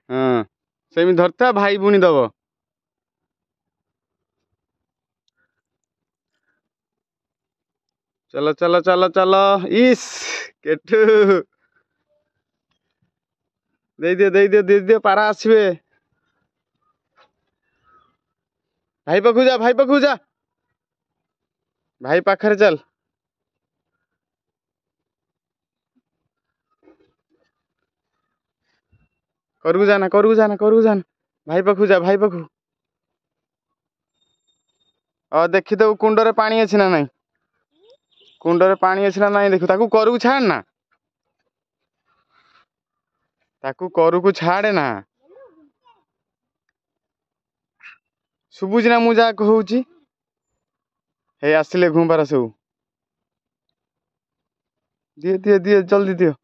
ହଁ, ସେମିତି ଧରିଥା, ଭାଇ ବୁଣି ଦବ। ଚାଲ ଚାଲ ଚାଲ ଚାଲ। ଇସ୍, କେଠୁ ଦେଇଦିଅ, ଦେଇଦିଅ, ଦେଇଦିଅ। ପାରା ଆସିବେ। ଭାଇ ପାଖକୁ ଯା, ଭାଇ ପାଖକୁ ଯା, ଭାଇ ପାଖରେ ଚାଲ। କରକୁ ଯାନା, କରକୁ ଯାନା, କରକୁ ଯାନା, ଭାଇ ପାଖକୁ ଯା, ଭାଇ ପାଖକୁ। ଦେଖିଦବୁ କୁଣ୍ଡରେ ପାଣି ଅଛି ନା ନାଇଁ, କୁଣ୍ଡରେ ପାଣି ଅଛି ନା ନାଇଁ ଦେଖୁ। ତାକୁ କରକୁ ଛାଡ଼ ନା, ତାକୁ କରକୁ ଛାଡ଼େ ନା। ଶୁଭୁଛି ନା ମୁଁ ଯାହା କହୁଛି? ହେଇ ଆସିଲେ ଘୁମ୍ପାରା ସବୁ। ଦିଅ ଦିଅ ଦିଅ, ଜଲ୍ଦି ଦିଅ।